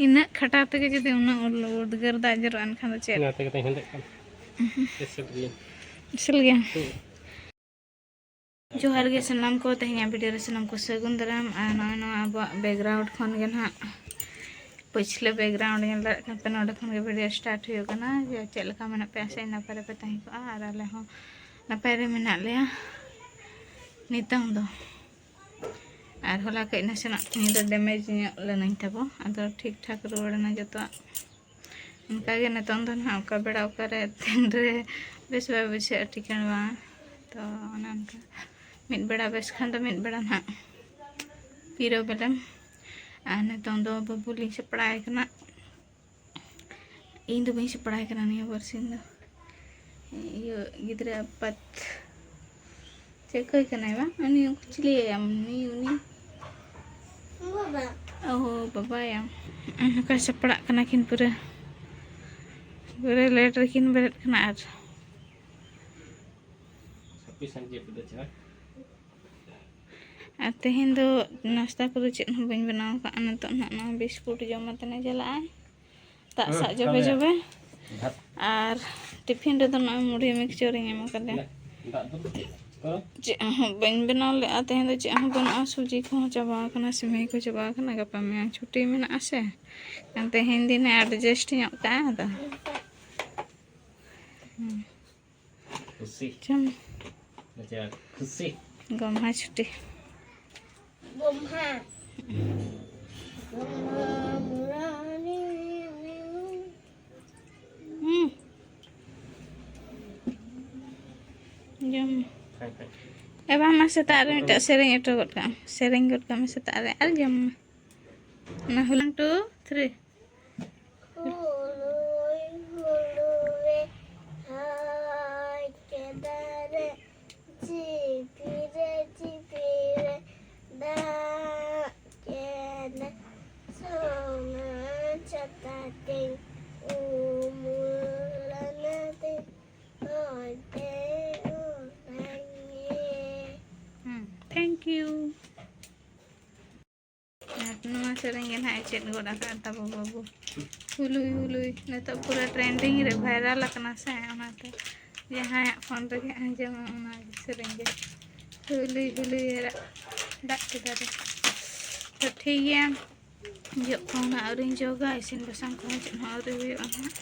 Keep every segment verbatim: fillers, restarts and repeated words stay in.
ᱤᱱᱟᱹᱜ ᱠᱷᱟᱴᱟᱣ ᱛᱮᱜᱮ ᱡᱩᱫᱤ ᱩᱱᱟᱹᱜ ᱩᱞ-, ᱩᱫᱽᱜᱟᱹᱨ ᱫᱟᱜ ᱡᱚᱨᱚᱜᱼᱟ, ᱮᱱᱠᱷᱟᱱ ᱫᱚ ᱪᱮᱫ? ᱚᱱᱟ ᱛᱮᱜᱮ ᱛᱚᱧ ᱦᱮᱸᱫᱮᱜ ᱠᱟᱱᱟ᱾ ᱮᱥᱮᱫ ᱜᱮ᱾ ᱮᱥᱮᱫ ᱜᱮᱭᱟ᱾ ᱦᱩᱸ᱾ ᱡᱚᱦᱟᱨ ᱜᱮ ᱥᱟᱱᱟᱢ ᱠᱚ, ᱛᱮᱦᱮᱧᱟᱜ video ᱨᱮ ᱥᱟᱱᱟᱢ ᱠᱚ ᱥᱟᱹᱜᱩᱱ ᱫᱟᱨᱟᱢ᱾ ᱟᱨ ᱱᱚᱜᱼᱚᱭ ᱱᱚᱣᱟ ᱟᱵᱚᱣᱟᱜ background ᱠᱷᱚᱱ ᱜᱮ ᱱᱟᱦᱟᱜ, ᱯᱟᱹᱪᱷᱞᱟᱹ background ᱧᱮᱞ ᱫᱟᱲᱮᱭᱟᱜ ᱠᱟᱱ ᱯᱮ, ᱱᱚᱰᱮ ᱠᱷᱚᱱ ᱜᱮ video start ᱦᱩᱭᱩᱜ ᱠᱟᱱᱟ᱾ ᱡᱮ ᱪᱮᱫ ᱞᱮᱠᱟ ᱢᱮᱱᱟᱜ ᱯᱮᱭᱟ ᱥᱮ ᱱᱟᱯᱟᱭ ᱨᱮᱯᱮ ᱛᱟᱦᱮᱸ ᱠᱚᱜᱼᱟ, ᱟᱨ ᱟᱞᱮ ᱦᱚᱸ ᱱᱟᱯᱟᱭ ᱨᱮ ᱢᱮᱱᱟᱜ ᱞᱮᱭᱟ ᱱᱤᱛᱚᱝ ᱫᱚ᱾ ᱟᱨ ᱦᱚᱞᱟ ᱠᱟᱹᱡ ᱱᱟᱥᱮᱱᱟᱜ ᱧᱤᱫᱟᱹ damage ᱧᱚᱜ ᱞᱮᱱᱟᱹᱧ ᱛᱟᱵᱚ, ᱟᱫᱚ ᱴᱷᱤᱠ ᱴᱷᱟᱠ ᱨᱩᱣᱟᱹᱲ ᱮᱱᱟ ᱡᱚᱛᱚᱣᱟᱜ᱾ ᱚᱱᱠᱟᱜᱮ ᱱᱤᱛᱚᱝ ᱫᱚ ᱱᱟᱦᱟᱜ ᱚᱠᱟ ᱵᱮᱲᱟ ᱚᱠᱟᱨᱮ ᱛᱤᱱᱨᱮ ᱵᱮᱥ ᱵᱟᱭ ᱵᱩᱡᱷᱟᱹᱜᱼᱟ, ᱴᱷᱤᱠᱟᱹᱱ ᱵᱟᱝ᱾ ᱛᱚ ᱚᱱᱮ ᱚᱱᱠᱟ ᱢᱤᱫ ᱵᱮᱲᱟ ᱵᱮᱥ ᱠᱷᱟᱱ ᱫᱚ ᱢᱤᱫ ᱵᱮᱲᱟ ᱱᱟᱦᱟᱜ ᱯᱤᱨᱟᱹ ᱵᱮᱞᱮᱢ᱾ ᱟᱨ ᱱᱤᱛᱚᱝ ᱫᱚ ᱵᱟᱹᱵᱩ ᱞᱤᱧ ᱥᱟᱯᱲᱟᱣ ᱠᱟᱱᱟ᱾ ᱤᱧ ᱫᱚ ᱵᱟᱹᱧ ᱥᱟᱯᱲᱟᱣ ᱠᱟᱱᱟ ᱱᱤᱭᱟᱹ ᱵᱟᱨᱥᱤᱧ ᱫᱚ᱾ ᱤᱭᱟᱹ ᱜᱤᱫᱽᱨᱟᱹ ᱟᱯᱟᱛ ᱪᱮᱫ ᱠᱚᱭ ᱠᱟᱱᱟᱭ ᱵᱟᱝ? ᱩᱱᱤ ᱩᱱᱠᱩ ᱪᱤᱞᱤᱭᱟᱭᱟᱢ? ᱩᱱᱤ, ᱩᱱᱤ? ᱵᱟᱵᱟ᱾ ᱚᱦᱚ, ᱵᱟᱵᱟᱭᱟᱢ᱾ ᱱᱚᱝᱠᱟ ᱥᱟᱯᱲᱟᱜ ᱠᱟᱱᱟ ᱠᱤᱱ ᱯᱩᱨᱟᱹ᱾ ᱯᱩᱨᱟᱹ late ᱨᱮᱠᱤᱱ ᱵᱮᱨᱮᱫ ᱠᱟᱱᱟ ᱟᱨ ᱦᱟᱯᱮ ᱥᱟᱸᱡᱮ ᱯᱮ ᱫᱚ ᱪᱮᱫᱟᱜ? ᱟᱨ ᱛᱮᱦᱮᱧ ᱫᱚ ᱱᱟᱥᱛᱟ ᱠᱚᱫᱚ ᱪᱮᱫ ᱦᱚᱸ ᱵᱟᱹᱧ ᱵᱮᱱᱟᱣ ᱠᱟᱜᱼᱟ᱾ ᱱᱤᱛᱚᱜ ᱱᱟᱦᱟᱜ ᱱᱚᱣᱟ ᱵᱤᱥᱠᱩᱴ ᱡᱚᱢ ᱟᱛᱮ ᱞᱮ ᱪᱟᱞᱟᱜᱼᱟ᱾ ᱫᱟᱜ ᱦᱮᱸ, ᱥᱟᱜ ᱡᱚᱵᱮ ᱛᱟᱦᱞᱮ ᱡᱚᱵᱮ᱾ ᱵᱷᱟᱛ᱾ ᱟᱨ ᱴᱤᱯᱷᱤᱱ ᱨᱮᱫᱚ ᱱᱚᱜᱼᱚᱭ ᱢᱩᱲᱤ ᱢᱤᱠᱥᱪᱟᱨ ᱤᱧ ᱮᱢ ᱟᱠᱟᱫᱮᱭᱟ᱾ ᱫᱟᱜ ᱫᱚ ᱠᱚ? ᱪᱮᱫ ᱦᱚᱸ ᱵᱟᱹᱧ ᱵᱮᱱᱟᱣ ᱞᱮᱫᱼᱟ ᱛᱮᱦᱮᱧ ᱫᱚ, ᱪᱮᱫ ᱦᱚᱸ ᱵᱟᱹᱱᱩᱜᱼᱟ᱾ ᱥᱩᱡᱤ ᱠᱚᱦᱚᱸ ᱪᱟᱵᱟ ᱟᱠᱟᱱᱟ, ᱥᱤᱢᱟᱹᱭ ᱠᱚ ᱪᱟᱵᱟ ᱟᱠᱟᱱᱟ᱾ ᱜᱟᱯᱟ ᱢᱮᱭᱟᱝ ᱪᱷᱩᱴᱤ ᱢᱮᱱᱟᱜᱼᱟ ᱥᱮ, ᱮᱱᱛᱮ ᱛᱮᱦᱮᱧ ᱫᱤᱱᱮ adjust ᱧᱚᱜ ᱠᱟᱜᱼᱟ᱾ ᱟᱫᱚ ᱦᱩᱸ᱾ ᱠᱷᱩᱥᱤ᱾ ᱪᱚᱝ᱾ ᱟᱪᱪᱷᱟ, ᱠᱷᱩᱥᱤ᱾ ᱜᱚᱢᱦᱟ ᱪᱷᱩᱴᱤ᱾ ᱜᱚᱢᱦᱟ᱾ ᱜᱚᱢᱦᱟ ᱢᱩᱨᱟᱨᱤ᱾ ᱦᱩᱸ᱾ ᱡᱚᱢ ᱢᱮ᱾ ᱦᱮᱸ, ᱦᱮᱸ᱾ ᱮ ᱵᱟᱝ, ᱢᱟ ᱥᱮᱛᱟᱜ ᱨᱮ ᱢᱤᱫᱴᱟᱝ ᱥᱮᱨᱮᱧ ᱦᱚᱴᱚ ᱜᱚᱫ ᱠᱟᱜ ᱢᱮ᱾ ᱥᱮᱨᱮᱧ ᱜᱚᱫ ᱠᱟᱜ ᱢᱮ ᱥᱮᱛᱟᱜ ᱨᱮ ᱟᱨ ᱡᱚᱢ ᱢᱮ᱾ ᱚᱱᱟ ᱦᱩᱞᱟᱝ two, three᱾ ᱦᱩᱲᱩᱭ ᱦᱩᱲᱩᱭᱮ ᱦᱟᱭ ᱠᱮᱫᱟ ᱨᱮ, ᱡᱤᱯᱤᱨᱮ ᱡᱤᱯᱤᱨᱮ ᱫᱟᱜ ᱠᱮᱫᱟ, ᱥᱚᱱᱟ ᱪᱷᱟᱛᱟ ᱛᱮᱧ ᱩᱢᱩᱞ ᱞᱮᱱᱟ ᱛᱮᱧ ᱦᱚᱭ ᱛᱮ ᱚᱱᱟᱧ ᱧᱮᱞ᱾ ᱦᱩᱸ, thank you᱾ ᱟᱨ ᱱᱚᱣᱟ ᱥᱮᱨᱮᱧ ᱜᱮ ᱱᱟᱦᱟᱜ ᱮ ᱪᱮᱫ ᱜᱚᱫ ᱟᱠᱟᱫ ᱛᱟᱵᱚ ᱵᱟᱹᱵᱩ᱾ ᱦᱩᱞᱩᱭ ᱦᱩᱞᱩᱭ, ᱱᱤᱛᱚᱜ ᱯᱩᱨᱟᱹ trending ᱨᱮ viral ᱟᱠᱟᱱᱟ ᱥᱮ, ᱚᱱᱟᱛᱮ ᱡᱟᱦᱟᱸᱭᱟᱜ phone ᱨᱮᱜᱮ ᱟᱸᱡᱚᱢᱟ ᱚᱱᱟ ᱥᱮᱨᱮᱧ ᱜᱮ᱾ ᱦᱩᱞᱩᱭ ᱦᱩᱞᱩᱭ ᱨᱟᱜ ᱫᱟᱜ ᱠᱮᱫᱟ ᱨᱮ᱾ ᱛᱚ ᱴᱷᱤᱠ ᱜᱮᱭᱟ, ᱡᱚᱜ ᱠᱚᱦᱚᱸ ᱱᱟᱜ ᱟᱹᱣᱨᱤᱧ ᱡᱚᱜᱟ, ᱤᱥᱤᱱ ᱵᱟᱥᱟᱝ ᱠᱚᱦᱚᱸ ᱪᱮᱫ ᱦᱚᱸ ᱟᱹᱣᱨᱤ ᱦᱩᱭᱩᱜᱼᱟ ᱱᱟᱜ᱾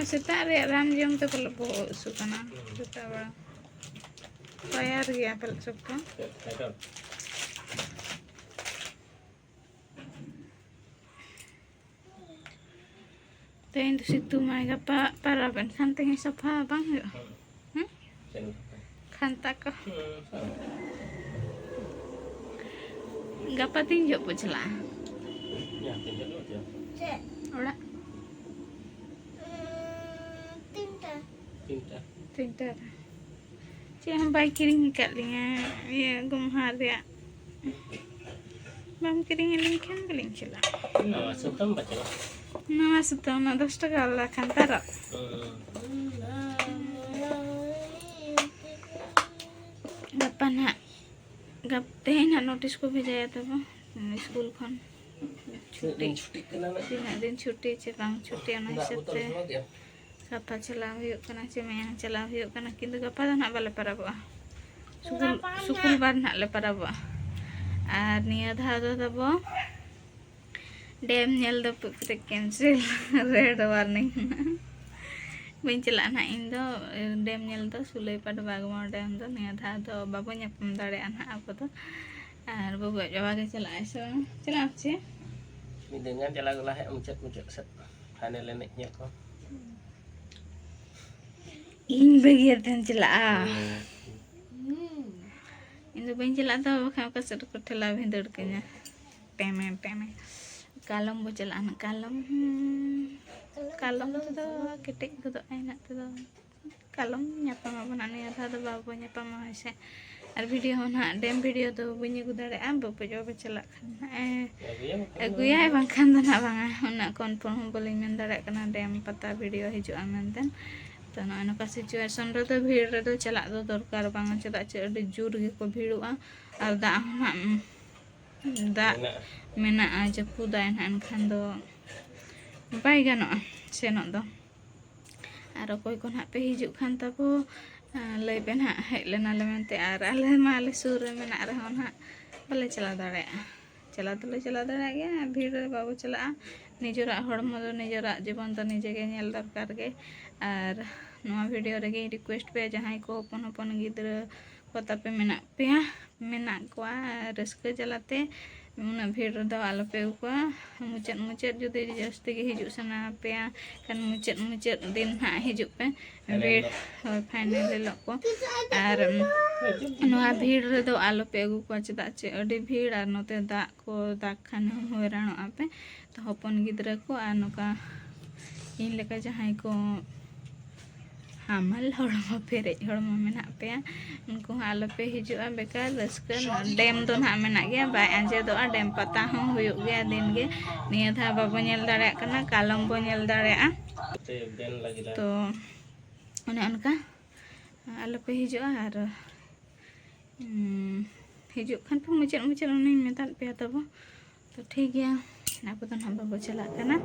ᱥᱮᱛᱟᱜ ᱨᱮᱭᱟᱜ ᱨᱟᱱ ᱡᱚᱢ ᱛᱮ ᱯᱟᱞᱮ ᱵᱚᱦᱚᱜ ᱦᱟᱹᱥᱩ ᱠᱟᱱᱟ ᱥᱮᱛᱟᱜ ᱵᱮᱲᱟ᱾ ᱛᱟᱭᱟᱨ ᱜᱮᱭᱟ ᱯᱟᱞᱮ ᱥᱚᱠᱛᱚ᱾ ᱛᱮᱦᱮᱧ ᱫᱚ ᱥᱤᱛᱩᱝ ᱟᱭ, ᱜᱟᱯᱟ ᱯᱟᱨᱟᱵᱽ, ᱮᱱᱠᱷᱟᱱ ᱛᱮᱦᱮᱧ ᱥᱟᱯᱷᱟ ᱵᱟᱝ ᱦᱩᱭᱩᱜᱼᱟ? ᱦᱩᱸ? ᱠᱷᱟᱱᱛᱟ ᱠᱚ᱾ ᱜᱟᱯᱟ ᱛᱤᱱ ᱡᱚᱦᱚᱜ ᱯᱮ ᱪᱟᱞᱟᱜᱼᱟ? ᱪᱮᱫ? ᱚᱲᱟᱜ? ᱩᱸ, ᱛᱤᱱᱴᱟ᱾ ᱛᱤᱱᱴᱟ᱾ ᱛᱤᱱᱴᱟ ᱨᱮ᱾ ᱪᱮᱫ ᱦᱚᱸ ᱵᱟᱭ ᱠᱤᱨᱤᱧ ᱟᱠᱟᱫ ᱞᱤᱧᱟ, ᱤᱭᱟᱹ, ᱜᱚᱢᱦᱟ ᱨᱮᱭᱟᱜ᱾ ᱵᱟᱢ ᱠᱤᱨᱤᱧ ᱟᱹᱞᱤᱧ ᱠᱷᱟᱱ ᱵᱟᱹᱞᱤᱧ ᱪᱟᱞᱟᱜᱼᱟ᱾ ᱱᱟᱣᱟ ᱥᱩᱛᱟᱹᱢ ᱵᱟᱪᱷᱟᱣᱟ᱾ ᱱᱟᱣᱟ ᱥᱩᱛᱟᱹᱢ, ᱚᱱᱟ ᱫᱚᱥ ᱴᱟᱠᱟ ᱵᱟᱞᱟ ᱠᱷᱟᱱᱛᱟ ᱨᱚᱜ᱾ ᱦᱩᱸ᱾ ᱜᱟᱯᱟ ᱱᱟᱦᱟᱜ, ᱜᱟᱯ-, ᱛᱮᱦᱮᱧ ᱱᱟᱦᱟᱜ notice ᱠᱚ ᱵᱷᱮᱡᱟᱭᱟ ᱛᱟᱵᱚ, ᱩᱸ, ᱥᱠᱩᱞ ᱠᱷᱚᱱ᱾ ᱛᱤᱱᱟᱹᱜ ᱫᱤᱱ ᱪᱷᱩᱴᱤᱜ ᱠᱟᱱᱟ ᱱᱟᱜ? ᱛᱤᱱᱟᱹᱜ ᱫᱤᱱ ᱪᱷᱩᱴᱤ ᱪᱮ ᱵᱟᱝ ᱪᱷᱩᱴᱤ, ᱚᱱᱟ ᱫᱟᱜ ᱦᱤᱥᱟᱹᱵ ᱵᱳᱛᱚᱞ ᱛᱮ᱾ ᱥᱚᱸᱜᱮ ᱠᱮᱜᱼᱟᱢ? ᱜᱟᱯᱟ ᱪᱟᱞᱟᱣ ᱦᱩᱭᱩᱜ ᱠᱟᱱᱟ ᱪᱮ ᱢᱮᱭᱟᱝ ᱪᱟᱞᱟᱣ ᱦᱩᱭᱩᱜ ᱠᱟᱱᱟ, ᱠᱤᱱᱛᱩ ᱜᱟᱯᱟ ᱫᱚ ᱱᱟᱦᱟᱜ ᱵᱟᱞᱮ ᱯᱟᱨᱟᱵᱚᱜᱼᱟ᱾ ᱥᱩᱠᱩᱞ-, ᱜᱟᱯᱟ ᱱᱟᱦᱟᱜ᱾ ᱥᱩᱠᱩᱞ ᱵᱟᱨ ᱱᱟᱦᱟᱜ ᱞᱮ ᱯᱟᱨᱟᱵᱚᱜᱼᱟ᱾ ᱟᱨ ᱱᱤᱭᱟᱹ ᱫᱷᱟᱣ ᱫᱚ ᱛᱟᱵᱚ ᱰᱮᱢ ᱧᱮᱞ ᱫᱚ ᱯᱩᱨᱟᱹ cancel, red warning᱾ ᱵᱟᱹᱧ ᱪᱟᱞᱟᱜᱼᱟ ᱱᱟᱦᱟᱜ ᱤᱧ ᱫᱚ ᱰᱮᱢ ᱧᱮᱞ ᱫᱚ, ᱥᱩᱞᱟᱹᱭᱯᱟᱲ ᱵᱟᱜᱽᱢᱳᱲ ᱰᱮᱢ ᱫᱚ ᱱᱤᱭᱟᱹ ᱫᱷᱟᱣ ᱫᱚ ᱵᱟᱵᱚ ᱧᱟᱯᱟᱢ ᱫᱟᱲᱮᱭᱟᱜᱼᱟ ᱱᱟᱦᱟᱜ ᱟᱵᱚ ᱫᱚ᱾ ᱟᱨ ᱵᱟᱹᱵᱩ ᱟᱡ ᱵᱟᱵᱟ ᱜᱮ ᱪᱟᱞᱟᱜ ᱟᱭ ᱥᱮ ᱵᱟᱝ? ᱪᱟᱞᱟᱜ ᱟᱢ ᱪᱮ? ᱢᱤᱫ ᱫᱤᱱ ᱜᱟᱱ ᱪᱟᱞᱟᱣ ᱜᱚᱫᱚᱜ ᱦᱮᱸ, ᱢᱩᱪᱟᱹᱫ ᱢᱩᱪᱟᱹᱫ ᱥᱮᱫ final ᱮᱱᱮᱡ ᱧᱮᱞ ᱠᱚ᱾ ᱤᱧ ᱵᱟᱹᱜᱤᱭᱟᱛᱮᱢ ᱪᱟᱞᱟᱜᱼᱟ? ᱦᱩᱸ᱾ ᱤᱧ ᱫᱚ ᱵᱟᱹᱧ ᱪᱟᱞᱟᱜᱼᱟ ᱛᱚ, ᱵᱟᱠᱷᱟᱱ ᱚᱠᱟ ᱥᱮᱫ ᱨᱮᱠᱚ ᱴᱷᱮᱞᱟᱣ ᱵᱷᱤᱸᱫᱟᱹᱲ ᱠᱟᱹᱧᱟ᱾ ᱴᱮᱢᱮ, ᱴᱮᱢᱮ᱾ ᱠᱟᱞᱚᱢ ᱵᱚ ᱪᱟᱞᱟᱜᱼᱟ ᱱᱟᱜ, ᱠᱟᱞᱚᱢ᱾ ᱦᱩᱸ᱾ ᱠᱟᱞᱚᱢ ᱛᱮᱫᱚ ᱠᱮᱴᱮᱡ ᱜᱚᱫᱚᱜ ᱟᱭ ᱱᱟᱜ ᱛᱮᱫᱚ᱾ ᱠᱟᱞᱚᱢ ᱧᱟᱯᱟᱢ ᱟᱵᱚᱱ ᱱᱟᱜ, ᱱᱤᱭᱟᱹ ᱫᱷᱟᱣ ᱫᱚ ᱵᱟᱵᱚ ᱧᱟᱯᱟᱢᱟ, ᱦᱳᱭ ᱥᱮ᱾ ᱟᱨ video ᱦᱚᱸ ᱱᱟᱜ, ᱰᱮᱢ video ᱫᱚ ᱵᱟᱹᱧ ᱟᱹᱜᱩ ᱫᱟᱲᱮᱭᱟᱜᱼᱟ, ᱵᱟᱹᱵᱩ ᱡᱚ ᱵᱚ ᱪᱟᱞᱟᱜ ᱠᱷᱟᱱ ᱱᱟᱜ, ᱮ, ᱟᱹᱜᱩᱭᱟᱭ ᱵᱟᱠᱷᱟᱱ ᱟᱹᱜᱩᱭᱟᱭ, ᱫᱚ᱾ ᱵᱟᱝᱠᱷᱟᱱ ᱫᱚ ᱱᱟᱜ ᱵᱟᱝᱟ, ᱩᱱᱟᱹᱜ confirm ᱦᱚᱸ ᱵᱟᱹᱞᱤᱧ ᱢᱮᱱ ᱫᱟᱲᱮᱭᱟᱜ ᱠᱟᱱᱟ ᱰᱮᱢ ᱯᱟᱛᱟ video ᱦᱤᱡᱩᱜᱼᱟ ᱢᱮᱱᱛᱮ᱾ ᱛᱚ ᱱᱚᱜᱼᱚᱭ ᱱᱚᱝᱠᱟ situation ᱨᱮᱫᱚ ᱵᱷᱤᱲ ᱨᱮᱫᱚ ᱪᱟᱞᱟᱜ ᱫᱚ ᱫᱚᱨᱠᱟᱨ ᱵᱟᱝᱟ, ᱪᱮᱫᱟᱜ ᱪᱮ ᱟᱹᱰᱤ ᱡᱳᱨ ᱜᱮᱠᱚ ᱵᱷᱤᱲᱚᱜᱼᱟ᱾ ᱟᱨ ᱫᱟᱜ ᱦᱚᱸ ᱱᱟᱜ, ᱫᱟᱜ ᱢᱮᱱᱟᱜᱼᱟ, ᱡᱟᱹᱯᱩᱫᱟᱭ ᱱᱟᱜ, ᱮᱱᱠᱷᱟᱱ ᱫᱚ ᱵᱟᱭ ᱜᱟᱱᱚᱜᱼᱟ ᱥᱮᱱᱚᱜ ᱫᱚ᱾ ᱟᱨ ᱚᱠᱚᱭ ᱠᱚ ᱱᱟᱜ ᱯᱮ ᱦᱤᱡᱩᱜ ᱠᱷᱟᱱ ᱛᱟᱵᱚ, ᱞᱟᱹᱭ ᱯᱮ ᱱᱟᱜ, ᱦᱮᱡ ᱞᱮᱱᱟᱞᱮ ᱢᱮᱱᱛᱮ᱾ ᱟᱨ ᱟᱞᱮ ᱢᱟ ᱟᱞᱮ ᱥᱩᱨ ᱨᱮ ᱢᱮᱱᱟᱜ ᱨᱮᱦᱚᱸ ᱱᱟᱜ ᱵᱟᱞᱮ ᱪᱟᱞᱟᱣ ᱫᱟᱲᱮᱭᱟᱜᱼᱟ᱾ ᱪᱟᱞᱟᱣ ᱫᱚᱞᱮ ᱪᱟᱞᱟᱣ ᱫᱟᱲᱮᱭᱟᱜ ᱜᱮᱭᱟ, ᱵᱷᱤᱲ ᱨᱮ ᱵᱟᱵᱚ ᱪᱟᱞᱟᱜᱼᱟ᱾ ᱱᱤᱡᱮᱨᱟᱜ ᱦᱚᱲᱢᱚ ᱫᱚ, ᱱᱤᱡᱮᱨᱟᱜ ᱡᱤᱵᱚᱱ ᱫᱚ ᱱᱤᱡᱮ ᱜᱮ ᱧᱮᱞ ᱫᱚᱨᱠᱟᱨ ᱜᱮ᱾ ᱟᱨ ᱱᱚᱣᱟ video ᱨᱮᱜᱮᱧ request ᱯᱮᱭᱟ, ᱡᱟᱦᱟᱸᱭ ᱠᱚ ᱦᱚᱯᱚᱱ ᱦᱚᱯᱚᱱ ᱜᱤᱫᱽᱨᱟᱹ ᱠᱚ ᱛᱟᱯᱮ ᱢᱮᱱᱟᱜ ᱯᱮᱭᱟ, ᱢᱮᱱᱟᱜ ᱠᱚᱣᱟ, ᱨᱟᱹᱥᱠᱟᱹ ᱡᱟᱞᱟᱛᱮ ᱩᱱᱟᱹᱜ ᱵᱷᱤᱲ ᱨᱮᱫᱚ ᱟᱞᱚᱯᱮ ᱟᱹᱜᱩ ᱠᱚᱣᱟ᱾ ᱢᱩᱪᱟᱹᱫ ᱢᱩᱪᱟᱹᱫ ᱡᱩᱫᱤ ᱡᱟᱹᱥᱛᱤ ᱜᱮ ᱦᱤᱡᱩᱜ ᱥᱟᱱᱟ ᱯᱮᱭᱟ, ᱠᱷᱟᱱ ᱢᱩᱪᱟᱹᱫ ᱢᱩᱪᱟᱹᱫ ᱫᱤᱱ ᱦᱟᱸᱜ ᱦᱤᱡᱩᱜ ᱯᱮ᱾ ᱵᱷᱤᱲ, ᱦᱳᱭ, final ᱦᱤᱞᱳᱜ ᱠᱚ᱾ ᱟᱨ ᱱᱚᱣᱟ ᱵᱷᱤᱲ ᱨᱮᱫᱚ ᱟᱞᱚᱯᱮ ᱟᱹᱜᱩ ᱠᱚᱣᱟ, ᱪᱮᱫᱟᱜ ᱪᱮ ᱟᱹᱰᱤ ᱵᱷᱤᱲ, ᱟᱨ ᱱᱚᱛᱮ ᱫᱟᱜ ᱠᱚ ᱫᱟᱜᱽ ᱠᱷᱟᱱ ᱦᱚᱸ ᱦᱚᱭᱨᱟᱱᱚᱜᱼᱟ ᱯᱮ᱾ ᱛᱚ ᱦᱚᱯᱚᱱ ᱜᱤᱫᱽᱨᱟᱹ ᱠᱚ ᱟᱨ ᱱᱚᱝᱠᱟ ᱤᱧ ᱞᱮᱠᱟ ᱡᱟᱦᱟᱸᱭ ᱠᱚ ᱦᱟᱢᱟᱞ ᱦᱚᱲᱢᱚ, ᱯᱮᱨᱮᱡ ᱦᱚᱲᱢᱚ ᱢᱮᱱᱟᱜ ᱯᱮᱭᱟ, ᱩᱱᱠᱩ ᱦᱚᱸ ᱟᱞᱚᱯᱮ ᱦᱤᱡᱩᱜᱼᱟ ᱵᱮᱠᱟᱨ᱾ ᱨᱟᱹᱥᱠᱟᱹ, ᱰᱮᱢ ᱫᱚ ᱱᱟᱦᱟᱜ ᱢᱮᱱᱟᱜ ᱜᱮᱭᱟ, ᱵᱟᱭ ᱟᱸᱡᱮᱫᱚᱜᱼᱟ᱾ ᱰᱮᱢ ᱯᱟᱛᱟ ᱦᱚᱸ ᱦᱩᱭᱩᱜ ᱜᱮᱭᱟ ᱫᱤᱱ ᱜᱮ᱾ ᱱᱤᱭᱟᱹ ᱫᱷᱟᱣ ᱵᱟᱵᱚ ᱧᱮᱞ ᱫᱟᱲᱮᱭᱟᱜ ᱠᱟᱱᱟ, ᱠᱟᱞᱚᱢ ᱵᱚ ᱧᱮᱞ ᱫᱟᱲᱮᱭᱟᱜᱼᱟ᱾ ᱛᱚ ᱚᱱᱮ ᱚᱱᱠᱟ ᱟᱞᱚᱯᱮ ᱦᱤᱡᱩᱜᱼᱟ᱾ ᱟᱨ ᱦᱤᱡᱩᱜ ᱠᱷᱟᱱ ᱯᱮ ᱢᱩᱪᱟᱹᱫ ᱢᱩᱪᱟᱹᱫ, ᱚᱱᱮᱧ ᱢᱮᱛᱟᱫ ᱯᱮᱭᱟ ᱛᱟᱵᱚ᱾ ᱛᱚ ᱴᱷᱤᱠ ᱜᱮᱭᱟ, ᱟᱵᱚ ᱫᱚ ᱱᱟᱦᱟᱜ ᱵᱟᱵᱚ ᱪᱟᱞᱟᱜ ᱠᱟᱱᱟ᱾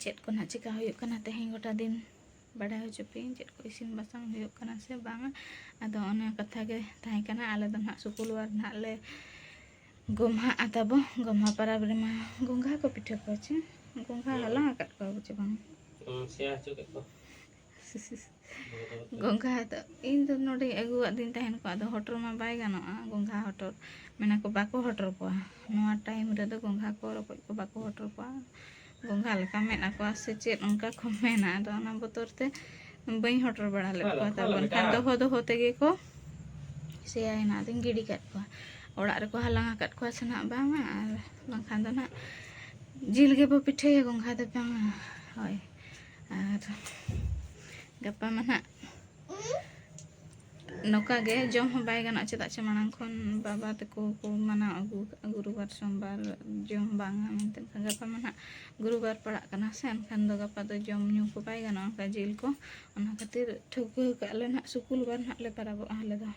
ᱪᱮᱫ ᱠᱚ ᱱᱟᱦᱟᱜ ᱪᱮᱠᱟ ᱦᱩᱭᱩᱜ ᱠᱟᱱᱟ ᱛᱮᱦᱮᱧ ᱜᱚᱴᱟ ᱫᱤᱱ, ᱵᱟᱰᱟᱭ ᱦᱚᱪᱚ ᱯᱮᱭᱟᱹᱧ ᱪᱮᱫ ᱠᱚ ᱤᱥᱤᱱ ᱵᱟᱥᱟᱝ ᱦᱩᱭᱩᱜ ᱠᱟᱱᱟ ᱥᱮ ᱵᱟᱝᱟ᱾ ᱟᱫᱚ ᱚᱱᱟ ᱠᱟᱛᱷᱟ ᱜᱮ ᱛᱟᱦᱮᱸ ᱠᱟᱱᱟ, ᱟᱞᱮ ᱫᱚ ᱱᱟᱦᱟᱜ ᱥᱩᱠᱩᱞᱣᱟᱨ ᱱᱟᱦᱟᱜ ᱞᱮ ᱜᱚᱢᱦᱟᱜᱼᱟ ᱛᱟᱵᱚ᱾ ᱜᱚᱢᱦᱟ ᱯᱚᱨᱚᱵᱽ ᱨᱮᱢᱟ ᱜᱚᱸᱜᱷᱟ ᱠᱚ ᱯᱤᱴᱷᱟᱹ ᱠᱚᱣᱟ ᱪᱮ? ᱜᱚᱸᱜᱷᱟ ᱦᱟᱞᱟᱝ ᱟᱠᱟᱫ ᱠᱚᱣᱟ ᱵᱚ ᱪᱮ ᱵᱟᱝ? ᱥᱮᱭᱟ ᱦᱚᱪᱚ ᱠᱮᱫ ᱠᱚ᱾ ᱜᱚᱸᱜᱷᱟ ᱫᱚ ᱤᱧ ᱫᱚ ᱱᱚᱰᱮ ᱟᱹᱜᱩᱣᱟᱫ ᱫᱤᱱ ᱛᱟᱦᱮᱱ ᱠᱚ, ᱟᱫᱚ ᱦᱚᱴᱚᱨ ᱢᱟ ᱵᱟᱭ ᱜᱟᱱᱚᱜᱼᱟ, ᱜᱚᱸᱜᱷᱟ ᱦᱚᱴᱚᱨ᱾ ᱢᱮᱱᱟ ᱠᱚ ᱵᱟᱠᱚ ᱦᱚᱴᱚᱨ ᱠᱚᱣᱟ, ᱱᱚᱣᱟ time ᱨᱮᱫᱚ ᱜᱚᱸᱜᱷᱟ ᱠᱚ ᱨᱚᱠᱚᱡ ᱠᱚ ᱵᱟᱠᱚ ᱦᱚᱴᱚᱨ ᱠᱚᱣᱟ, ᱜᱚᱸᱜᱷᱟ ᱞᱮᱠᱟ ᱢᱮᱫ ᱟᱠᱚᱣᱟ ᱥᱮ ᱪᱮᱫ ᱚᱱᱠᱟ ᱠᱚ ᱢᱮᱱᱟ᱾ ᱟᱫᱚ ᱚᱱᱟ ᱵᱚᱛᱚᱨ ᱛᱮ ᱵᱟᱹᱧ ᱦᱚᱴᱚᱨ ᱵᱟᱲᱟ ᱞᱮᱫ ᱠᱚᱣᱟ᱾ ᱛᱟᱵᱚᱱ ᱠᱷᱟᱱ ᱫᱚᱦᱚ ᱫᱚᱦᱚ ᱛᱮᱜᱮ ᱠᱚ ᱥᱮᱭᱟᱭᱮᱱᱟ, ᱟᱫᱚᱧ ᱜᱤᱰᱤ ᱠᱟᱫ ᱠᱚᱣᱟ᱾ ᱚᱲᱟᱜ ᱨᱮᱠᱚ ᱦᱟᱞᱟᱝ ᱟᱠᱟᱫ ᱠᱚᱣᱟ ᱥᱮ ᱱᱟᱜ ᱵᱟᱝᱟ, ᱟᱨ ᱵᱟᱝᱠᱷᱟᱱ ᱫᱚ ᱱᱟᱜ ᱡᱤᱞ ᱜᱮᱵᱚ ᱯᱤᱴᱷᱟᱹᱭᱟ, ᱜᱚᱸᱜᱷᱟ ᱫᱚ ᱵᱟᱝᱟ᱾ ᱦᱳᱭ, ᱟᱨ ᱜᱟᱯᱟ ᱢᱟ ᱱᱟᱜ ᱱᱚᱝᱠᱟ ᱜᱮ ᱡᱚᱢ ᱦᱚᱸ ᱵᱟᱭ ᱜᱟᱱᱚᱜᱼᱟ, ᱪᱮᱫᱟᱜ ᱥᱮ ᱢᱟᱲᱟᱝ ᱠᱷᱚᱱ ᱵᱟᱵᱟ ᱛᱟᱠᱚ ᱠᱚ ᱢᱟᱱᱟᱣ ᱟᱹᱜᱩ ᱟᱠᱟᱫᱼᱟ ᱜᱩᱨᱩᱵᱟᱨ ᱥᱳᱢᱵᱟᱨ ᱡᱚᱢ ᱵᱟᱝᱟ ᱢᱮᱱᱛᱮ᱾ ᱮᱱᱠᱷᱟᱱ ᱜᱟᱯᱟ ᱢᱟ ᱱᱟᱦᱟᱜ ᱜᱩᱨᱩᱵᱟᱨ ᱯᱟᱲᱟᱜ ᱠᱟᱱᱟ ᱥᱮ, ᱮᱱᱠᱷᱟᱱ ᱫᱚ ᱜᱟᱯᱟ ᱫᱚ ᱡᱚᱢ ᱧᱩ ᱠᱚ ᱵᱟᱭ ᱜᱟᱱᱚᱜᱼᱟ, ᱚᱱᱠᱟ ᱡᱤᱞ ᱠᱚ᱾ ᱚᱱᱟ ᱠᱷᱟᱹᱛᱤᱨ ᱴᱷᱟᱹᱣᱠᱟᱹ ᱟᱠᱟᱫ ᱞᱮ ᱱᱟᱦᱟᱜ ᱥᱩᱠᱩᱞᱵᱟᱨ ᱱᱟᱦᱟᱜ ᱞᱮ ᱯᱟᱨᱟᱵᱚᱜᱼᱟ ᱟᱞᱮ ᱫᱚ᱾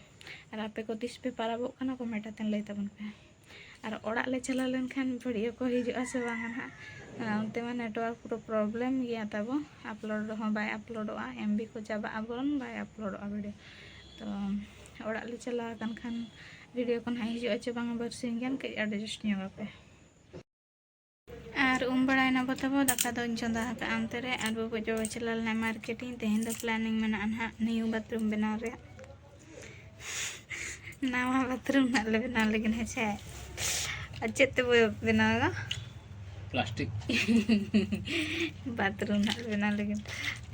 ᱟᱨ ᱟᱯᱮ ᱠᱚ ᱛᱤᱥ ᱯᱮ ᱯᱟᱨᱟᱵᱚᱜ ᱠᱟᱱᱟ, ᱠᱚᱢᱮᱱᱴ ᱟᱛᱮ ᱞᱟᱹᱭ ᱛᱟᱵᱚᱱ ᱯᱮ᱾ ᱟᱨ ᱚᱲᱟᱜ ᱞᱮ ᱪᱟᱞᱟᱣ ᱞᱮᱱᱠᱷᱟᱱ ᱵᱷᱤᱰᱤᱭᱳ ᱠᱚ ᱦᱤᱡᱩᱜᱼᱟ ᱥᱮ ᱵᱟᱝᱟ ᱱᱟᱦᱟᱜ? ᱚᱱᱛᱮ ᱢᱟ ᱱᱮᱴᱣᱟᱨᱠ ᱯᱩᱨᱟᱹ ᱯᱨᱚᱵᱞᱮᱢ ᱜᱮᱭᱟ ᱛᱟᱵᱚ, ᱟᱯᱞᱳᱰ ᱨᱮᱦᱚᱸ ᱵᱟᱭ ᱟᱯᱞᱳᱰᱚᱜᱼᱟ, ᱮᱢ ᱵᱤ ᱠᱚ ᱪᱟᱵᱟᱜᱼᱟ ᱵᱚᱞᱚᱱ, ᱵᱟᱭ ᱟᱯᱞᱳᱰᱚᱜᱼᱟ ᱵᱷᱤᱰᱤᱭᱳ᱾ ᱛᱚ ᱚᱲᱟᱜ ᱞᱮ ᱪᱟᱞᱟᱣ ᱟᱠᱟᱱ ᱠᱷᱟᱱ ᱵᱷᱤᱰᱤᱭᱳ ᱠᱚ ᱱᱟᱦᱟᱜ ᱦᱤᱡᱩᱜᱼᱟ ᱪᱮ ᱵᱟᱝᱟ, ᱵᱟᱨᱥᱤᱧ ᱜᱟᱱ ᱠᱟᱹᱡ ᱮᱰᱡᱟᱥᱴ ᱧᱚᱜ ᱟᱯᱮ᱾ ᱟᱨ ᱩᱢ ᱵᱟᱲᱟᱭᱮᱱᱟ ᱵᱚ ᱛᱟᱵᱚ, ᱫᱟᱠᱟ ᱫᱚᱧ ᱪᱚᱸᱫᱟ ᱟᱠᱟᱫᱼᱟ ᱚᱱᱛᱮ ᱨᱮ, ᱟᱨ ᱵᱟᱵᱟ ᱪᱟᱞᱟᱣ ᱞᱮᱱᱟ ᱢᱟᱨᱠᱮᱴᱤᱝ᱾ ᱛᱮᱦᱮᱧ ᱫᱚ ᱯᱞᱮᱱᱤᱝ ᱢᱮᱱᱟᱜᱼᱟ ᱱᱟᱦᱟᱜ ᱱᱤᱭᱩ ᱵᱟᱛᱷᱨᱩᱢ ᱵᱮᱱᱟᱣ ᱨᱮᱭᱟᱜ᱾ ᱱᱟᱣᱟ ᱵᱟᱛᱷᱨᱩᱢ ᱱᱟᱦᱟᱜ ᱞᱮ ᱵᱮᱱᱟᱣ ᱞᱟᱹᱜᱤᱫ, ᱦᱮᱸ ᱥᱮ? ᱟᱨ ᱪᱮᱫ ᱛᱮᱵᱚ ᱵᱮᱱᱟᱣᱟ? ᱯᱞᱟᱥᱴᱤᱠ᱾ ᱵᱟᱛᱷᱨᱩᱢ ᱱᱟᱦᱟᱜ ᱞᱮ ᱵᱮᱱᱟᱣ ᱞᱟᱹᱜᱤᱫ᱾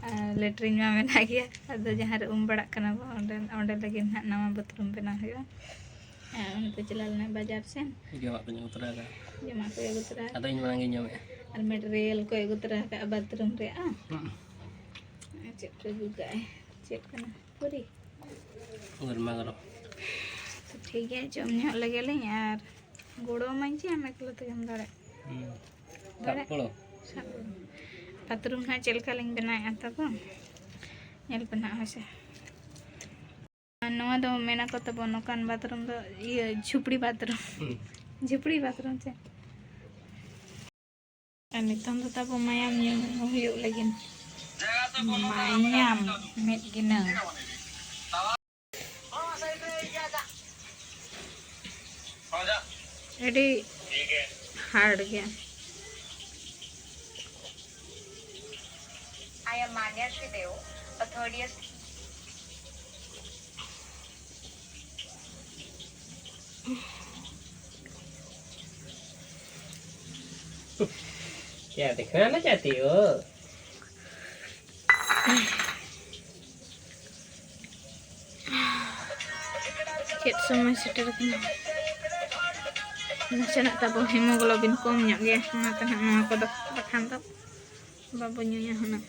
ᱟᱨ ᱞᱮᱴᱨᱤᱱ ᱢᱟ ᱢᱮᱱᱟᱜ ᱜᱮᱭᱟ, ᱟᱫᱚ ᱡᱟᱦᱟᱸ ᱨᱮ ᱩᱢ ᱵᱟᱲᱟᱜ ᱠᱟᱱᱟ ᱵᱚ, ᱚᱸᱰᱮ, ᱚᱸᱰᱮ ᱞᱟᱹᱜᱤᱫ ᱱᱟᱦᱟᱜ ᱱᱟᱣᱟ ᱵᱟᱛᱷᱨᱩᱢ ᱵᱮᱱᱟᱣ ᱦᱩᱭᱩᱜᱼᱟ᱾ ᱟᱨ ᱚᱱᱛᱮ ᱪᱟᱞᱟᱣ ᱞᱮᱱᱟ ᱵᱟᱡᱟᱨ ᱥᱮᱱ᱾ ᱡᱚᱢᱟᱜ ᱠᱚᱧ ᱟᱹᱜᱩ ᱛᱚᱨᱟ ᱠᱟᱜᱼᱟ᱾ ᱡᱚᱢᱟᱜ ᱠᱚᱭ ᱟᱹᱜᱩ ᱛᱚᱨᱟ ᱟᱫᱚ ᱤᱧ ᱢᱟᱲᱟᱝ ᱜᱤᱧ ᱡᱚᱢᱮᱜᱼᱟ᱾ ᱟᱨ ᱢᱮᱴᱮᱨᱤᱭᱟᱞ ᱠᱚᱭ ᱟᱹᱜᱩ ᱛᱚᱨᱟ ᱟᱠᱟᱫᱼᱟ ᱵᱟᱛᱷᱨᱩᱢ ᱨᱮᱭᱟᱜ, ᱦᱟᱸ? ᱦᱩᱸ᱾ ᱪᱮᱫ ᱠᱚ ᱟᱹᱜᱩ ᱠᱟᱜᱼᱟᱭ? ᱪᱮᱫ ᱠᱟᱱᱟ? ᱯᱩᱨᱤ? ᱜᱚᱨᱢᱟ ᱜᱚᱨᱚᱢ᱾ ᱛᱚ ᱴᱷᱤᱠ ᱜᱮᱭᱟ, ᱡᱚᱢ ᱧᱚᱜ ᱞᱮᱜᱮ ᱞᱤᱧ ᱟᱨ ᱜᱚᱲᱚ ᱟᱹᱢᱟᱹᱧ ᱪᱮ ᱟᱢ ᱮᱠᱞᱟ ᱛᱮᱜᱮᱢ ᱫᱟᱲᱮᱭᱟᱜᱼᱟ? ᱦᱩᱸ᱾ ᱫᱟᱲᱮᱭᱟᱜ? ᱥᱟᱵ ᱜᱚᱲᱚ᱾ ᱥᱟᱵ ᱜᱚᱲᱚ᱾ ᱵᱟᱛᱷᱨᱩᱢ ᱦᱟᱸᱜ ᱪᱮᱫ ᱞᱮᱠᱟ ᱞᱤᱧ ᱵᱮᱱᱟᱣᱮᱫᱼᱟ ᱛᱟᱵᱚ? ᱧᱮᱞ ᱯᱮ ᱱᱟᱦᱟᱜ, ᱦᱳᱭ ᱥᱮ᱾ ᱟᱨ ᱱᱚᱣᱟ ᱫᱚ ᱢᱮᱱᱟ ᱠᱚ ᱛᱟᱵᱚ ᱱᱚᱝᱠᱟᱱ ᱵᱟᱛᱷᱨᱩᱢ ᱫᱚ ᱤᱭᱟᱹ ᱡᱷᱩᱯᱲᱤ ᱵᱟᱛᱷᱨᱩᱢ᱾ ᱦᱩᱸ᱾ ᱡᱷᱩᱯᱲᱤ ᱵᱟᱛᱷᱨᱩᱢ ᱪᱮ? ᱟᱨ ᱱᱤᱛᱚᱝ ᱫᱚ ᱛᱟᱵᱚ ᱢᱟᱭᱟᱢ ᱧᱩ ᱦᱩᱭᱩᱜ ᱞᱟᱹᱜᱤᱫ᱾ ᱢᱟᱭᱟᱢ ᱢᱤᱫ ᱜᱤᱱᱟᱹ᱾ ᱟᱹᱰᱤ ᱦᱟᱨᱰ ᱜᱮᱭᱟ᱾ I am Manya Shrideo, a third year क्या देखना ना चाहती हो? ᱪᱮᱫ ᱥᱚᱢᱚᱭ ᱥᱮᱴᱮᱨ ᱠᱟᱱᱟ? ᱱᱟᱥᱮᱱᱟᱜ ᱛᱟᱵᱚ ᱦᱤᱢᱳᱜᱞᱳᱵᱤᱱ ᱠᱚᱢ ᱧᱚᱜ ᱜᱮᱭᱟ, ᱚᱱᱟᱛᱮ ᱱᱟᱦᱟᱜ ᱱᱚᱣᱟ ᱠᱚᱫᱚ, ᱵᱟᱠᱷᱟᱱ ᱫᱚ ᱵᱟᱵᱚ ᱧᱩᱭᱟ ᱦᱩᱱᱟᱹᱝ᱾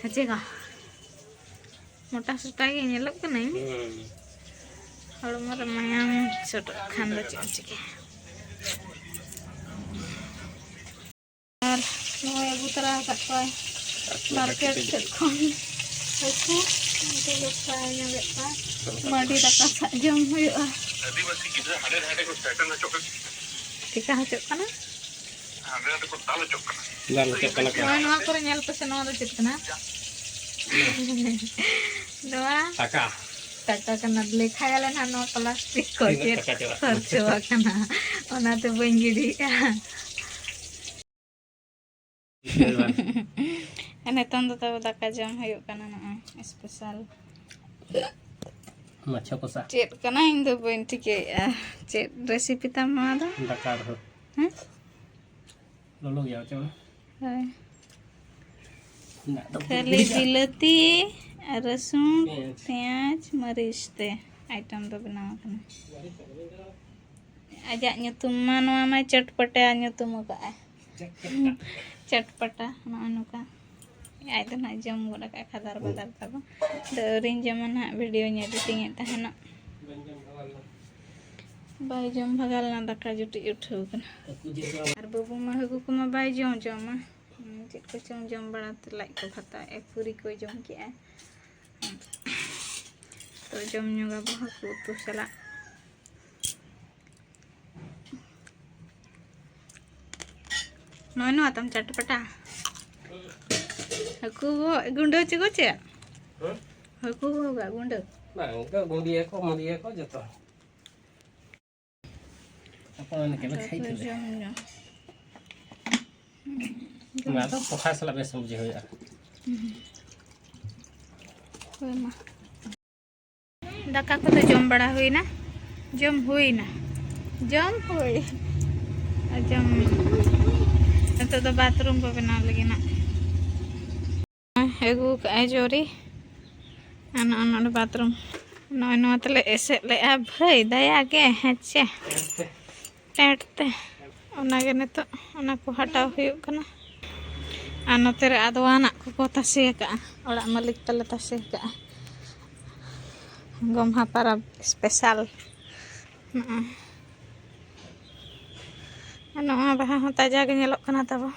ᱦᱮᱸ ᱪᱮ ᱜᱚ? ᱢᱚᱴᱟ ᱥᱚᱴᱟ ᱜᱮ ᱧᱮᱞᱚᱜ ᱠᱟᱹᱱᱟᱹᱧ᱾ ᱦᱚᱲᱢᱚ ᱨᱮ ᱢᱟᱭᱟᱢ ᱥᱚᱴᱚᱜ ᱠᱷᱟᱱ ᱫᱚ ᱪᱮᱫ ᱮᱢ ᱪᱤᱠᱟᱹᱭᱟ? ᱟᱨ ᱱᱚᱜᱼᱚᱭ ᱟᱹᱜᱩ ᱛᱟᱨᱟ ᱟᱠᱟᱫ ᱠᱚᱣᱟᱭ ᱢᱟᱨᱠᱮᱴ ᱥᱮᱫ ᱠᱷᱚᱱ ᱦᱟᱹᱠᱩ᱾ ᱩᱱᱠᱩ ᱜᱮ ᱯᱷᱨᱟᱭ ᱧᱚᱜᱮᱫ ᱠᱚᱣᱟ᱾ ᱢᱟᱹᱰᱤ ᱫᱟᱠᱟ ᱥᱟᱜ ᱡᱚᱢ ᱦᱩᱭᱩᱜᱼᱟ᱾ ᱟᱹᱫᱤᱵᱟᱹᱥᱤ ᱜᱤᱫᱽᱨᱟᱹ ᱦᱟᱸᱰᱮ ᱱᱟᱰᱮ ᱠᱚ ᱥᱮᱴᱮᱨ ᱦᱚᱪᱚᱜ ᱠᱟᱱᱟ᱾ ᱪᱮᱠᱟ ᱦᱚᱪᱚᱜ ᱠᱟᱱᱟ? ᱦᱟᱸᱰᱮ ᱱᱟᱰᱮ ᱠᱚ ᱫᱟᱞ ᱦᱚᱪᱚᱜ ᱠᱟᱱᱟ᱾ ᱫᱟᱞ ᱦᱚᱪᱚᱜ ᱠᱟᱱᱟ ᱠᱚ᱾ ᱱᱚᱜᱼᱚᱭ ᱱᱚᱣᱟ ᱠᱚᱨᱮ ᱧᱮᱞ ᱯᱮᱥᱮ, ᱱᱚᱣᱟ ᱫᱚ ᱪᱮᱫ ᱠᱟᱱᱟ? ᱱᱚᱣᱟ ᱴᱟᱠᱟ᱾ ᱴᱟᱠᱟ ᱠᱟᱱᱟ᱾ ᱞᱮᱠᱷᱟᱭᱟᱞᱮ ᱱᱟᱦᱟᱜ ᱱᱚᱣᱟ ᱯᱞᱟᱥᱴᱤᱠ ᱠᱚ ᱛᱤᱱᱟᱹᱜ ᱪᱮᱫ ᱴᱟᱠᱟ ᱪᱟᱞᱟᱜ ᱠᱟᱱᱟ? ᱠᱷᱚᱨᱪᱚ ᱟᱠᱟᱱᱟ, ᱚᱱᱟᱛᱮ ᱵᱟᱹᱧ ᱜᱤᱰᱤᱭᱮᱫᱼᱟ᱾ ᱱᱤᱛᱚᱝ ᱫᱚ ᱛᱟᱵᱚ ᱫᱟᱠᱟ ᱡᱚᱢ ᱦᱩᱭᱩᱜ ᱠᱟᱱᱟ ᱱᱚᱜᱼᱚᱭ ᱥᱯᱮᱥᱟᱞ᱾ ᱢᱟᱪᱷᱟ ᱠᱚᱥᱟ᱾ ᱪᱮᱫ ᱠᱟᱱᱟ ᱤᱧ ᱫᱚ ᱵᱟᱹᱧ ᱴᱷᱤᱠᱟᱹᱭᱮᱫᱼᱟ᱾ ᱪᱮᱫ ᱨᱮᱥᱤᱯᱤ ᱛᱟᱢ ᱱᱚᱣᱟ ᱫᱚ? ᱫᱟᱠᱟ ᱟᱨᱦᱚᱸ᱾ ᱦᱮᱸ? ᱞᱚᱞᱚ ᱜᱮᱭᱟ ᱪᱚ? ᱦᱳᱭ᱾ ᱫᱟᱜ ᱫᱚ ᱠᱷᱟᱹᱞᱤ ᱵᱤᱞᱟᱹᱛᱤ ᱟᱨ ᱨᱟᱹᱥᱩᱱ, ᱯᱮᱸᱭᱟᱡᱽ᱾ ᱯᱮᱸᱭᱟᱡᱽ, ᱢᱟᱹᱨᱤᱪ ᱛᱮ ᱟᱭᱴᱮᱢ ᱫᱚ ᱵᱮᱱᱟᱣ ᱟᱠᱟᱱᱟ᱾ ᱟᱡᱟᱜ ᱧᱩᱛᱩᱢ ᱢᱟ, ᱱᱚᱣᱟ ᱢᱟ ᱪᱚᱴᱯᱚᱴᱟ ᱧᱩᱛᱩᱢ ᱟᱠᱟᱫᱼᱟᱭ᱾ ᱪᱚᱴᱯᱚᱴᱟ᱾ ᱪᱚᱴᱯᱚᱴᱟ, ᱱᱚᱜᱼᱚ ᱱᱚᱝᱠᱟ᱾ ᱟᱡ ᱫᱚ ᱱᱟᱦᱟᱜ ᱡᱚᱢ ᱜᱚᱫ ᱟᱠᱟᱫ ᱠᱷᱟᱫᱟᱨ ᱵᱟᱫᱟᱨ ᱛᱟᱵᱚ᱾ ᱟᱫᱚ ᱟᱹᱣᱨᱤᱧ ᱡᱚᱢᱟ ᱱᱟᱦᱟᱜ, ᱵᱷᱤᱰᱤᱭᱳᱧ ᱮᱰᱤᱴᱤᱝ ᱮᱫ ᱛᱟᱦᱮᱱᱚᱜ᱾ ᱵᱟᱭ ᱡᱚᱢ ᱵᱷᱟᱜᱟᱣ ᱞᱮᱱᱟ, ᱫᱟᱠᱟ ᱡᱩᱴᱤᱡ ᱩᱴᱷᱟᱹᱣ ᱠᱟᱱᱟ᱾ ᱟᱨ ᱵᱟᱹᱵᱩ ᱢᱟ ᱦᱟᱹᱠᱩ ᱠᱚᱢᱟ ᱵᱟᱭ ᱡᱚᱢ ᱡᱚᱢᱟ᱾ ᱦᱩᱸ, ᱪᱮᱫ ᱠᱚᱪᱚᱝ ᱡᱚᱢ ᱵᱟᱲᱟ ᱛᱮ ᱞᱟᱡ ᱠᱚ ᱵᱷᱟᱛᱟᱣᱮᱫᱼᱟ, ᱯᱩᱨᱤ ᱠᱚᱭ ᱡᱚᱢ ᱠᱮᱜᱼᱟ᱾ ᱛᱚ ᱡᱚᱢ ᱧᱚᱜᱟᱵᱚ ᱦᱟᱹᱠᱩ ᱩᱛᱩ ᱥᱟᱞᱟᱜ᱾ ᱱᱚᱜᱼᱚᱭ ᱱᱚᱣᱟ ᱛᱟᱢ ᱪᱟᱴᱯᱟᱴᱟ᱾ ᱦᱟᱹᱠᱩ ᱵᱚ ᱜᱩᱸᱰᱟᱹ ᱪᱮ ᱜᱚ ᱪᱮᱫ? ᱦᱮᱸ? ᱦᱟᱹᱠᱩ ᱵᱚ ᱜᱩᱸᱰᱟᱹ᱾ ᱵᱟᱝ, ᱤᱱᱠᱟᱹ ᱜᱩᱸᱰᱤᱭᱟᱠᱚ, ᱢᱩᱰᱤᱭᱟᱠᱚ ᱡᱚᱛᱚ᱾ ᱟᱯᱟ ᱚᱱᱟ ᱠᱮᱵᱮ ᱠᱷᱟᱭ ᱛᱚᱵᱮ᱾ ᱡᱚᱢ ᱧᱚᱜ᱾ ᱚᱱᱟ ᱫᱚ ᱯᱚᱠᱷᱟ ᱥᱟᱞᱟᱜ ᱵᱮᱥ ᱵᱩᱡᱷᱟᱹᱣ ᱦᱩᱭᱩᱜᱼᱟ᱾ ᱦᱳᱭ ᱢᱟ᱾ ᱫᱟᱠᱟ ᱠᱚᱫᱚ ᱡᱚᱢ ᱵᱟᱲᱟ ᱦᱩᱭᱱᱟ᱾ ᱡᱚᱢ ᱦᱩᱭᱱᱟ᱾ ᱡᱚᱢ ᱦᱩᱭ᱾ ᱟᱨ ᱡᱚᱢ᱾ ᱱᱤᱛᱚᱜ ᱫᱚ ᱵᱟᱛᱷᱨᱩᱢ ᱠᱚ ᱵᱮᱱᱟᱣ ᱞᱟᱹᱜᱤᱫ ᱱᱟᱜ᱾ ᱟᱹᱜᱩ ᱠᱟᱜᱼᱟᱭ ᱡᱚᱨᱤ᱾ ᱟᱨ ᱱᱚᱜᱼᱚ ᱱᱚᱰᱮ ᱵᱟᱛᱷᱨᱩᱢ᱾ ᱱᱚᱜᱼᱚᱭ ᱱᱚᱣᱟ ᱛᱮᱞᱮ ᱮᱥᱮᱫ ᱞᱮᱜᱼᱟ ᱵᱷᱟᱹᱭ, ᱫᱟᱭᱟ ᱜᱮ, ᱦᱮᱸ ᱪᱮ? ᱴᱮᱸᱴ ᱛᱮ᱾ ᱚᱱᱟᱜᱮ ᱱᱤᱛᱚᱜ ᱚᱱᱟ ᱠᱚ ᱦᱟᱴᱟᱣ ᱦᱩᱭᱩᱜ ᱠᱟᱱᱟ᱾ ᱟᱨ ᱱᱚᱛᱮ ᱨᱮ ᱟᱫᱣᱟᱱᱟᱜ ᱠᱚᱠᱚ ᱛᱟᱥᱮ ᱟᱠᱟᱜᱼᱟ, ᱚᱲᱟᱜ ᱢᱟᱹᱞᱤᱠ ᱛᱟᱞᱮ ᱛᱟᱥᱮ ᱟᱠᱟᱜᱼᱟ᱾ ᱜᱚᱢᱦᱟ ᱯᱟᱨᱟᱵᱽ ᱥᱯᱮᱥᱟᱞ᱾ ᱱᱚᱜᱼᱚᱭ᱾ ᱟᱨ ᱱᱚᱣᱟ ᱵᱟᱦᱟ ᱦᱚᱸ ᱛᱟᱡᱟ ᱜᱮ ᱧᱮᱞᱚᱜ ᱠᱟᱱᱟ ᱛᱟᱵᱚ᱾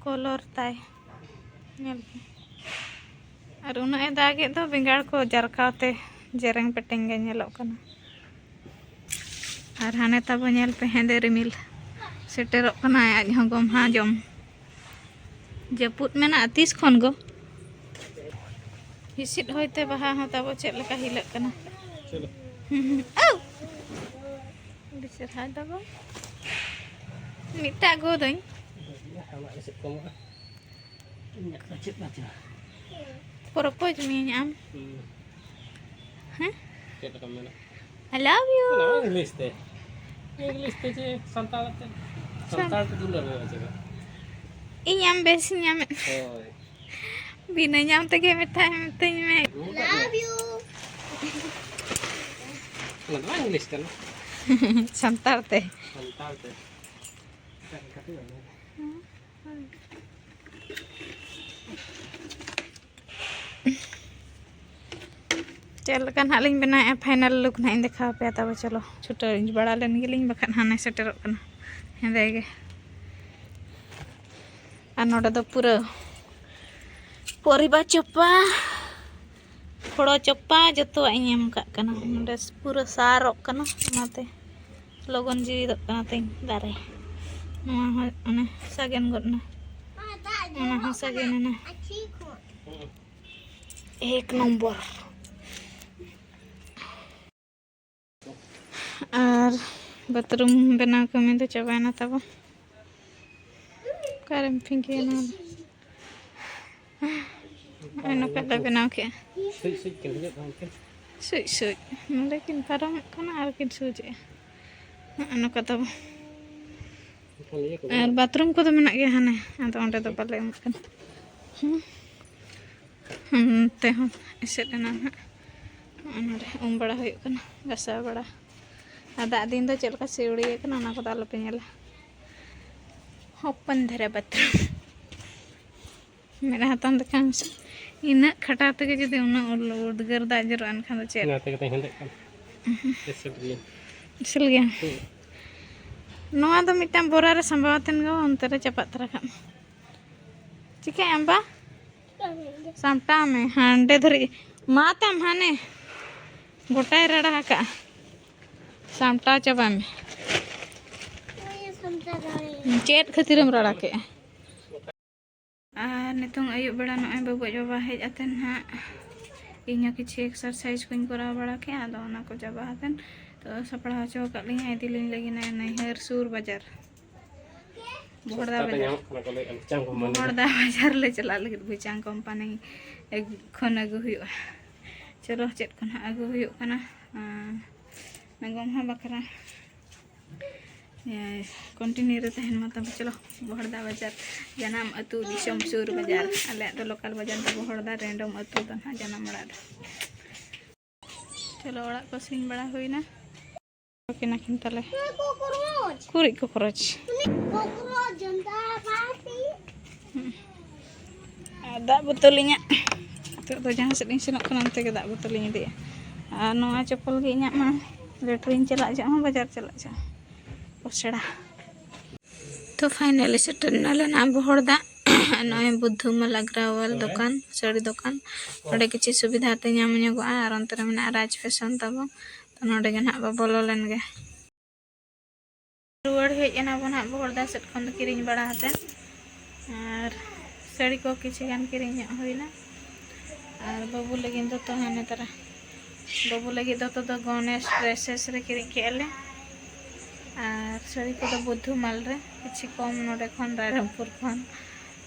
ᱠᱚᱞᱚᱨ ᱛᱟᱭ᱾ ᱧᱮᱞ ᱯᱮ᱾ ᱟᱨ ᱩᱱᱟᱹᱜ ᱮ ᱫᱟᱜᱮᱫ ᱫᱚ, ᱵᱮᱸᱜᱟᱲ ᱠᱚ ᱡᱟᱨᱠᱟᱣ ᱛᱮ ᱡᱮᱨᱮᱝ ᱯᱮᱴᱮᱝ ᱜᱮ ᱧᱮᱞᱚᱜ ᱠᱟᱱᱟ᱾ ᱟᱨ ᱦᱟᱱᱮ ᱛᱟᱵᱚ ᱧᱮᱞ ᱯᱮ, ᱦᱮᱸᱫᱮ ᱨᱤᱢᱤᱞ ᱥᱮᱴᱮᱨᱚᱜ ᱠᱟᱱᱟᱭ, ᱟᱡ ᱦᱚᱸ ᱜᱚᱢᱦᱟ ᱡᱚᱢ᱾ ᱡᱟᱹᱯᱩᱫ ᱢᱮᱱᱟᱜᱼᱟ ᱛᱤᱥ ᱠᱷᱚᱱ ᱜᱚ? ᱦᱤᱥᱤᱫ ᱦᱚᱭᱛᱮ ᱵᱟᱦᱟ ᱦᱚᱸ ᱛᱟᱵᱚ ᱪᱮᱫ ᱞᱮᱠᱟ ᱦᱤᱞᱟᱹᱜ ᱠᱟᱱᱟ᱾ ᱪᱚᱞᱚ᱾ ᱟᱹᱣ! ᱟᱹᱰᱤ ᱪᱮᱨᱦᱟ ᱛᱟᱵᱚ᱾ ᱢᱤᱫᱴᱟᱜ ᱜᱚᱫᱟᱹᱧ᱾ ᱟᱢᱟᱜ ᱦᱤᱥᱤᱫ ᱠᱚᱢᱚᱜᱼᱟ᱾ ᱤᱧᱟᱹᱜ ᱫᱚ ᱪᱮᱫ ᱵᱟᱪᱩᱜᱼᱟ᱾ ᱯᱨᱚᱯᱳᱡᱽ ᱢᱤᱭᱟᱹᱧ ᱟᱢ᱾ ᱦᱩᱸ᱾ ᱦᱮᱸ? ᱪᱮᱫ ᱞᱮᱠᱟᱢ ᱢᱮᱱᱟ? I love you. ᱚᱱᱟ ᱤᱝᱞᱤᱥ ᱛᱮ᱾ ᱤᱝᱞᱤᱥ ᱛᱮ ᱪᱮ ᱥᱟᱱᱛᱟᱲ ᱛᱮ? ᱥᱟᱱ- ᱥᱟᱱᱛᱟᱲ ᱛᱮ ᱫᱩᱞᱟᱹᱲ ᱢᱮ ᱪᱮᱫᱟᱜ? ᱤᱧ ᱟᱢ ᱵᱮᱥᱤᱧ ᱧᱟᱢᱮᱫ᱾ ᱦᱳᱭ᱾ ᱵᱤᱱᱟᱹ ᱧᱟᱢ ᱛᱮᱜᱮ ᱢᱮᱛᱟᱭ ᱢᱤᱛᱟᱹᱧ ᱢᱮ᱾ ᱞᱟᱵᱷ ᱭᱩ᱾ ᱚᱱᱟ ᱫᱚ ᱵᱟᱝ ᱤᱝᱞᱤᱥ ᱠᱟᱱᱟ᱾ ᱥᱟᱱᱛᱟᱲ ᱛᱮ᱾ ᱥᱟᱱᱛᱟᱲ ᱛᱮ᱾ ᱮᱴᱟᱜ ᱞᱮᱠᱟᱛᱮ ᱵᱟᱝ ᱜᱟᱱᱚᱜᱼᱟ᱾ ᱪᱮᱫ ᱞᱮᱠᱟ ᱱᱟᱦᱟᱜ ᱞᱤᱧ ᱵᱮᱱᱟᱣᱮᱫᱼᱟ, ᱯᱷᱟᱭᱱᱟᱞ ᱞᱩᱠ ᱱᱟᱦᱟᱜ ᱤᱧ ᱫᱮᱠᱷᱟᱣ ᱟᱯᱮᱭᱟ᱾ ᱛᱟᱵᱚ ᱪᱚᱞᱚ ᱪᱷᱩᱴᱟᱹᱣ ᱵᱟᱲᱟ ᱞᱮᱱ ᱜᱮᱞᱤᱧ, ᱵᱟᱠᱷᱟᱱ ᱦᱟᱱᱮ ᱥᱮᱴᱮᱨᱚᱜ ᱠᱟᱱᱟ ᱦᱮᱸᱫᱮ ᱜᱮ᱾ ᱟᱨ ᱱᱚᱰᱮ ᱫᱚ ᱯᱩᱨᱟᱹ ᱯᱚᱨᱤᱵᱟ ᱪᱚᱯᱟ, ᱯᱷᱚᱲᱚ ᱪᱚᱯᱟ ᱡᱚᱛᱚᱣᱟᱜ ᱤᱧ ᱮᱢ ᱠᱟᱜ ᱠᱟᱱᱟ᱾ ᱱᱚᱰᱮ ᱯᱩᱨᱟᱹ ᱥᱟᱨᱚᱜ ᱠᱟᱱᱟ, ᱚᱱᱟᱛᱮ ᱞᱚᱜᱚᱱ ᱡᱤᱣᱤᱫᱚᱜ ᱠᱟᱱᱟ ᱛᱤᱧ ᱫᱟᱨᱮ᱾ ᱱᱚᱣᱟ ᱦᱚᱸ ᱚᱱᱮ ᱥᱟᱜᱮᱱ ᱜᱚᱫ ᱮᱱᱟ, ᱚᱱᱟ ᱦᱚᱸ ᱥᱟᱜᱮᱱ ᱮᱱᱟ᱾ ᱮᱠ ᱱᱚᱢᱵᱚᱨ᱾ ᱟᱨ ᱵᱟᱛᱷᱨᱩᱢ ᱵᱮᱱᱟᱣ ᱠᱟᱹᱢᱤ ᱫᱚ ᱪᱟᱵᱟᱭᱮᱱᱟ ᱛᱟᱵᱚ᱾ ᱚᱠᱟᱨᱮᱢ ᱯᱷᱤᱝᱠᱤᱭᱟ ᱱᱚᱣᱟ ᱫᱚ? ᱱᱚᱜᱼᱚᱭ ᱱᱚᱝᱠᱟ ᱞᱮ ᱵᱮᱱᱟᱣ ᱠᱮᱜᱼᱟ᱾ ᱥᱩᱡ ᱥᱩᱡ ᱠᱤᱱ ᱦᱩᱭᱩᱜ ᱠᱟᱱ ᱠᱤᱱ᱾ ᱥᱩᱡ ᱥᱩᱡ᱾ ᱱᱚᱸᱰᱮ ᱠᱤᱱ ᱯᱟᱨᱚᱢᱚᱜ ᱠᱟᱱᱟ ᱟᱨ ᱠᱤᱱ ᱥᱩᱡᱮᱜᱼᱟ᱾ ᱱᱚᱜᱼᱚ ᱱᱚᱝᱠᱟ ᱛᱟᱵᱚ᱾ ᱮᱱᱠᱷᱟᱱ ᱤᱭᱟᱹ ᱠᱚ ᱟᱨ ᱵᱟᱹᱱᱩᱜᱼᱟ᱾ ᱵᱟᱛᱷᱨᱩᱢ ᱠᱚᱫᱚ ᱢᱮᱱᱟᱜ ᱜᱮᱭᱟ ᱦᱟᱱᱮ, ᱟᱫᱚ ᱚᱸᱰᱮ ᱫᱚ ᱵᱟᱞᱮ ᱮᱢᱚᱜ ᱠᱟᱱᱟ᱾ ᱦᱩᱸ᱾ ᱦᱩᱸ, ᱱᱚᱛᱮ ᱦᱚᱸ ᱮᱥᱮᱫ ᱮᱱᱟ ᱱᱟᱦᱟᱜ᱾ ᱱᱚᱜᱼᱚ ᱱᱚᱰᱮ ᱩᱢ ᱵᱟᱲᱟ ᱦᱩᱭᱩᱜ ᱠᱟᱱᱟ, ᱜᱟᱥᱟᱣ ᱵᱟᱲᱟ᱾ ᱟᱨ ᱫᱟᱜ ᱫᱤᱱ ᱫᱚ ᱪᱮᱫ ᱞᱮᱠᱟ ᱥᱤᱣᱲᱤ ᱟᱠᱟᱱᱟ, ᱚᱱᱟ ᱠᱚᱫᱚ ᱟᱞᱚᱯᱮ ᱧᱮᱞᱟ᱾ ᱦᱚᱯᱚᱱ ᱫᱷᱟᱨᱟ ᱵᱟᱛᱷᱨᱩᱢ᱾ ᱢᱮᱫ ᱦᱟᱛᱟᱝ ᱫᱮᱠᱷᱟᱣ ᱢᱮᱥᱮ᱾ ᱤᱱᱟᱹᱜ ᱠᱷᱟᱴᱟᱣ ᱛᱮᱜᱮ ᱡᱩᱫᱤ ᱩᱱᱟᱹᱜ ᱩᱞ-, ᱩᱫᱽᱜᱟᱹᱨ ᱫᱟᱜ ᱡᱚᱨᱚᱜᱼᱟ, ᱮᱱᱠᱷᱟᱱ ᱫᱚ ᱪᱮᱫ? ᱚᱱᱟ ᱛᱮᱜᱮ ᱛᱚᱧ ᱦᱮᱸᱫᱮᱜ ᱠᱟᱱᱟ᱾ ᱮᱥᱮᱞ ᱜᱮᱭᱟ᱾ ᱮᱥᱮᱞ ᱜᱮᱭᱟ᱾ ᱦᱩᱸ᱾ ᱱᱚᱣᱟ ᱫᱚ ᱢᱤᱫᱴᱟᱝ ᱵᱚᱨᱟ ᱨᱮ ᱥᱟᱸᱵᱟᱣ ᱟᱛᱮᱱ ᱜᱮ ᱚᱱᱛᱮ ᱨᱮ ᱪᱟᱯᱟᱫ ᱛᱟᱨᱟ ᱠᱟᱜ ᱢᱮ᱾ ᱪᱤᱠᱟᱹᱭᱟᱢ ᱵᱟ? ᱥᱟᱢᱴᱟᱣ ᱢᱮ, ᱦᱟᱸᱰᱮ ᱫᱷᱟᱹᱨᱤᱡ ᱢᱟ ᱛᱟᱢ ᱦᱟᱱᱮ ᱜᱚᱴᱟᱭ ᱨᱟᱲᱟ ᱟᱠᱟᱜᱼᱟ᱾ ᱥᱟᱢᱴᱟᱣ ᱪᱟᱵᱟᱭ ᱢᱮ᱾ ᱪᱮᱫ ᱠᱷᱟᱹᱛᱤᱨᱮᱢ ᱨᱟᱲᱟ ᱠᱮᱜᱼᱟ? ᱟᱨ ᱱᱤᱛᱚᱝ ᱟᱹᱭᱩᱵ ᱵᱮᱲᱟ ᱱᱚᱜᱼᱚᱭ ᱵᱟᱹᱵᱩ ᱟᱡ ᱵᱟᱵᱟ ᱦᱮᱡ ᱟᱛᱮᱱ ᱦᱟᱸᱜ ᱤᱧ ᱦᱚᱸ ᱠᱤᱪᱷᱩ exercise ᱠᱚᱧ ᱠᱚᱨᱟᱣ ᱵᱟᱲᱟ ᱠᱮᱜᱼᱟ᱾ ᱟᱫᱚ ᱚᱱᱟ ᱠᱚ ᱪᱟᱵᱟ ᱟᱛᱮᱱ ᱛᱚ ᱥᱟᱯᱲᱟᱣ ᱦᱚᱪᱚ ᱟᱠᱟᱫ ᱞᱤᱧᱟᱹ, ᱤᱫᱤ ᱞᱤᱧ ᱞᱟᱹᱜᱤᱫ ᱱᱟᱹᱭᱦᱟᱹᱨ ᱥᱩᱨ ᱵᱟᱡᱟᱨ᱾ ᱵᱚᱦᱚᱲᱫᱟ ᱥᱚᱥᱛᱟ ᱛᱮ ᱵᱟᱡᱟᱨ᱾ ᱧᱟᱢᱚᱜ ᱠᱟᱱᱟ ᱠᱚ ᱞᱟᱹᱭᱮᱫᱼᱟ, ᱢᱤᱫᱴᱟᱝ ᱠᱚ ᱢᱟᱹᱱᱩ᱾ ᱵᱚᱦᱚᱲᱫᱟ ᱵᱟᱡᱟᱨ ᱞᱮ ᱪᱟᱞᱟᱜ ᱞᱟᱹᱜᱤᱫ, ᱵᱷᱩᱪᱟᱝ ᱠᱳᱢᱯᱟᱱᱤ ᱠᱷᱚᱱ ᱟᱹᱜᱩ ᱦᱩᱭᱩᱜᱼᱟ᱾ ᱪᱚᱞᱚ, ᱪᱮᱫ ᱠᱚ ᱱᱟᱦᱟᱜ ᱟᱹᱜᱩ ᱦᱩᱭᱩᱜ ᱠᱟᱱᱟ᱾ ᱟᱸ, ᱱᱟᱜᱚᱢ ᱦᱚᱸ ᱵᱟᱠᱷᱨᱟ᱾ ᱮ, continue ᱨᱮ ᱛᱟᱦᱮᱱ ᱢᱟ ᱛᱟᱵᱚ᱾ ᱪᱚᱞᱚ, ᱵᱚᱦᱚᱲᱫᱟ ᱵᱟᱡᱟᱨ, ᱡᱟᱱᱟᱢ ᱟᱹᱛᱩ ᱫᱤᱥᱚᱢ ᱥᱩᱨ ᱵᱟᱡᱟᱨ᱾ ᱟᱞᱮᱭᱟᱜ ᱫᱚ local ᱵᱟᱡᱟᱨ ᱫᱚ ᱵᱚᱦᱚᱲᱫᱟ, ᱨᱮᱱᱰᱚᱢ ᱟᱹᱛᱩ ᱫᱚ ᱱᱟᱦᱟᱜ ᱡᱟᱱᱟᱢ ᱚᱲᱟᱜ ᱫᱚ᱾ ᱪᱚᱞᱚ, ᱚᱲᱟᱜ ᱠᱚ ᱥᱤᱧ ᱵᱟᱲᱟ ᱦᱩᱭᱱᱟ᱾ ᱠᱤᱱᱟ ᱠᱤᱱ ᱛᱟᱞᱮ᱾ ᱠᱩᱨᱤᱡ ᱠᱚᱠᱨᱚᱪ᱾ ᱦᱩᱸ᱾ ᱟᱨ ᱫᱟᱜ ᱵᱳᱛᱚᱞ ᱤᱧᱟᱹᱜ᱾ ᱱᱤᱛᱚᱜ ᱫᱚ ᱡᱟᱦᱟᱸ ᱥᱮᱫ ᱤᱧ ᱥᱮᱱᱚᱜ ᱠᱟᱱᱟ, ᱚᱱᱛᱮ ᱜᱮ ᱫᱟᱜ ᱵᱳᱛᱚᱞ ᱤᱧ ᱤᱫᱤᱭᱟ᱾ ᱟᱨ ᱱᱚᱣᱟ ᱪᱚᱯᱚᱞ ᱜᱮ ᱤᱧᱟᱹᱜ ᱢᱟ᱾ ᱞᱮᱴᱨᱤᱧ ᱪᱟᱞᱟᱜ ᱡᱚᱦᱚᱜ ᱦᱚᱸ, ᱵᱟᱡᱟᱨ ᱪᱟᱞᱟᱜ ᱡᱚᱦᱚᱜ ᱦᱚᱸ᱾ ᱯᱚᱥᱲᱟ᱾ ᱛᱚ finally ᱥᱮᱴᱮᱨ ᱱᱟᱞᱮ ᱱᱟᱜ ᱵᱚᱦᱚᱲᱫᱟ᱾ ᱱᱚᱜᱼᱚᱭ ᱵᱩᱫᱽᱫᱷᱩ ᱢᱟᱞ ᱟᱜᱽᱨᱟᱣᱟᱞ ᱫᱚᱠᱟᱱ, ᱥᱟᱹᱲᱤ ᱫᱚᱠᱟᱱ᱾ ᱱᱚᱰᱮ ᱠᱤᱪᱷᱩ ᱥᱩᱵᱤᱫᱷᱟ ᱛᱮ ᱧᱟᱢ ᱧᱚᱜᱚᱜᱼᱟ᱾ ᱟᱨ ᱚᱱᱛᱮ ᱨᱮ ᱢᱮᱱᱟᱜᱼᱟ ᱨᱟᱡᱽ ᱯᱷᱮᱥᱚᱱ ᱛᱟᱵᱚ᱾ ᱛᱚ ᱱᱚᱰᱮ ᱜᱮ ᱱᱟᱦᱟᱜ ᱵᱚ ᱵᱚᱞᱚ ᱞᱮᱱ ᱜᱮ᱾ ᱨᱩᱣᱟᱹᱲ ᱦᱮᱡ ᱮᱱᱟ ᱵᱚ ᱱᱟᱦᱟᱜ ᱵᱚᱦᱚᱲᱫᱟ ᱥᱮᱫ ᱠᱷᱚᱱ ᱫᱚ ᱠᱤᱨᱤᱧ ᱵᱟᱲᱟ ᱠᱟᱛᱮᱫ᱾ ᱟᱨ ᱥᱟᱹᱲᱤ ᱠᱚ ᱠᱤᱪᱷᱩ ᱜᱟᱱ ᱠᱤᱨᱤᱧ ᱧᱚᱜ ᱦᱩᱭᱱᱟ᱾ ᱟᱨ ᱵᱟᱹᱵᱩ ᱞᱟᱹᱜᱤᱫ ᱫᱚᱛᱚ ᱦᱟᱱᱮ ᱛᱟᱨᱟ, ᱵᱟᱹᱵᱩ ᱞᱟᱹᱜᱤᱫ ᱫᱚᱛᱚ ᱫᱚ ᱜᱚᱱᱮᱥ ᱰᱨᱮᱥᱮᱥ ᱨᱮ ᱠᱤᱨᱤᱧ ᱠᱮᱜᱼᱟ ᱞᱮ᱾ ᱟᱨ ᱥᱟᱹᱲᱤ ᱠᱚᱫᱚ ᱵᱩᱫᱽᱫᱷᱩ ᱢᱟᱞ ᱨᱮ, ᱠᱤᱪᱷᱩ ᱠᱚᱢ ᱱᱚᱰᱮ ᱠᱷᱚᱱ, ᱨᱟᱭᱨᱚᱝᱯᱩᱨ ᱠᱷᱚᱱ᱾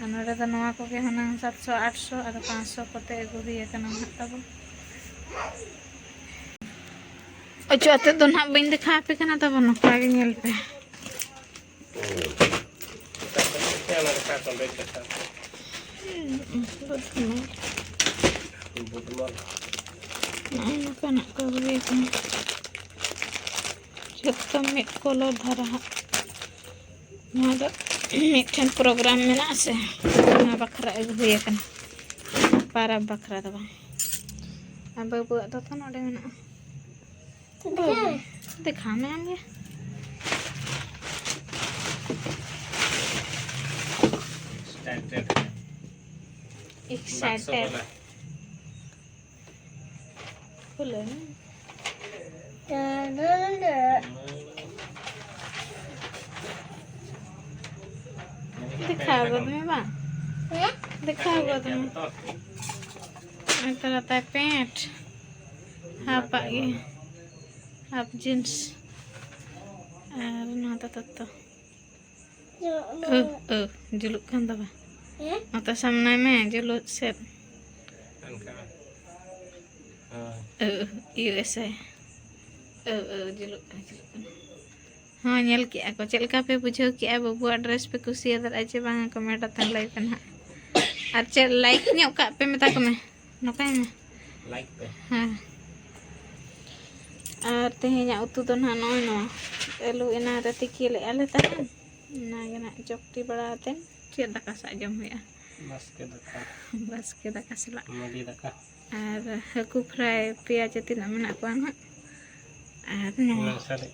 ᱟᱨ ᱱᱚᱰᱮ ᱫᱚ ᱱᱚᱣᱟ ᱠᱚᱜᱮ ᱦᱩᱱᱟᱹᱝ ᱥᱟᱛᱥᱚ ᱟᱴᱥᱚ, ᱟᱫᱚ ᱯᱟᱸᱪᱥᱚ ᱠᱚᱛᱮ ᱟᱹᱜᱩ ᱦᱩᱭ ᱟᱠᱟᱱᱟ ᱱᱟᱦᱟᱜ ᱛᱟᱵᱚ᱾ ᱚᱪᱚᱜ ᱟᱛᱮᱫ ᱫᱚ ᱱᱟᱦᱟᱜ ᱵᱟᱹᱧ ᱫᱮᱠᱷᱟᱣ ᱟᱯᱮ ᱠᱟᱱᱟ ᱛᱟᱵᱚ, ᱱᱚᱝᱠᱟ ᱜᱮ ᱧᱮᱞ ᱯᱮ᱾ ᱱᱚᱜᱼᱚᱭ ᱱᱚᱝᱠᱟᱱᱟᱜ ᱠᱚ ᱟᱹᱜᱩᱭ ᱠᱟᱱᱟ᱾ ᱡᱚᱛᱚ ᱢᱤᱫ colour ᱫᱷᱟᱨᱟ ᱦᱟᱸᱜ᱾ ᱱᱚᱣᱟ ᱫᱚ ᱢᱤᱫᱴᱷᱮᱱ program ᱢᱮᱱᱟᱜᱼᱟ ᱥᱮ, ᱚᱱᱟ ᱵᱟᱠᱷᱨᱟ ᱟᱹᱜᱩ ᱦᱩᱭ ᱟᱠᱟᱱᱟ᱾ ᱯᱟᱨᱟᱵᱽ ᱵᱟᱠᱷᱨᱟ ᱫᱚ ᱵᱟᱝ᱾ ᱟᱨ ᱵᱟᱹᱵᱩᱣᱟᱜ ᱫᱚᱛᱚ ᱱᱚᱰᱮ ᱢᱮᱱᱟᱜᱼᱟ᱾ ᱫᱮᱠᱷᱟᱣ ᱢᱮ ᱟᱢᱜᱮ᱾ Excited. ᱠᱷᱩᱞᱟᱹᱣ ᱢᱮ᱾ ᱫᱮᱠᱷᱟᱣ ᱜᱚᱫ ᱢᱮ ᱵᱟᱝ? ᱦᱮᱸ? ᱫᱮᱠᱷᱟᱣ ᱜᱚᱫ ᱢᱮ᱾ ᱱᱚᱜᱼᱚᱭ ᱛᱚ ᱞᱟᱛᱟᱨ ᱯᱮᱱᱴ, ᱦᱟᱯᱟᱜ ᱜᱮ, ᱦᱟᱯ ᱡᱤᱱᱥ, ᱟᱨ ᱱᱚᱣᱟ ᱫᱚ ᱫᱚᱛᱚ᱾ ᱡᱩᱞᱩᱜ ᱠᱟᱱᱟ᱾ ᱳ, ᱳ, ᱡᱩᱞᱩᱜ ᱠᱟᱱ ᱛᱟᱢᱟ᱾ ᱦᱮᱸ? ᱱᱚᱛᱮ ᱥᱟᱢᱱᱟᱭ ᱢᱮ, ᱡᱩᱞᱩᱜ ᱥᱮᱫ᱾ ᱚᱱᱠᱟ᱾ ᱦᱳᱭ᱾ ᱳ, ᱳ, ᱤᱭᱩ ᱮᱥ ᱮ᱾ ᱳ, ᱳ, ᱡᱩᱞᱩᱜ ᱠᱟᱱᱟ, ᱡᱩᱞᱩᱜ ᱠᱟᱱᱟ᱾ ᱦᱚᱸ, ᱧᱮᱞ ᱠᱮᱜᱼᱟ ᱠᱚ᱾ ᱪᱮᱫ ᱞᱮᱠᱟ ᱯᱮ ᱵᱩᱡᱷᱟᱹᱣ ᱠᱮᱜᱼᱟ? ᱵᱟᱹᱵᱩᱣᱟᱜ dress ᱯᱮ ᱠᱩᱥᱤᱭᱟᱫᱟ ᱪᱮ ᱵᱟᱝᱟ? Comment ᱟᱛᱮ ᱞᱟᱹᱭ ᱯᱮ ᱱᱟᱦᱟᱜ᱾ ᱟᱨ ᱪᱮᱫ like ᱧᱚᱜ ᱠᱟᱜ ᱯᱮ ᱢᱮᱛᱟ ᱠᱚ ᱢᱮ᱾ ᱱᱚᱝᱠᱟᱭ ᱢᱮ᱾ Like ᱯᱮ᱾ ᱦᱮᱸ᱾ ᱟᱨ ᱛᱮᱦᱮᱧᱟᱜ ᱩᱛᱩ ᱫᱚ ᱱᱟᱦᱟᱜ ᱱᱚᱜᱼᱚᱭ ᱱᱚᱣᱟ᱾ ᱟᱹᱞᱩ ᱮᱱᱟᱝ ᱨᱮ ᱛᱤᱠᱤ ᱞᱮᱫᱼᱟ ᱞᱮ ᱛᱟᱦᱮᱸᱱ᱾ ᱚᱱᱟᱜᱮ ᱱᱟᱦᱟᱜ ᱪᱚᱠᱴᱤ ᱵᱟᱲᱟ ᱟᱛᱮᱱ ᱪᱮᱫ ᱫᱟᱠᱟ ᱥᱟᱜ ᱡᱚᱢ ᱦᱩᱭᱩᱜᱼᱟ᱾ ᱵᱟᱥᱠᱮ ᱫᱟᱠᱟ᱾ ᱵᱟᱥᱠᱮ ᱫᱟᱠᱟ ᱥᱟᱞᱟᱜ᱾ ᱢᱟᱹᱰᱤ ᱫᱟᱠᱟ᱾ ᱟᱨ ᱦᱟᱹᱠᱩ fry ᱯᱮᱸᱭᱟᱡᱽ ᱛᱤᱱᱟᱹᱜ ᱢᱮᱱᱟᱜ ᱠᱚᱣᱟ ᱱᱟᱦᱟᱜ᱾ ᱟᱨ ᱱᱚᱣᱟ᱾ ᱮᱱᱟᱝ ᱥᱟᱨᱮᱡ᱾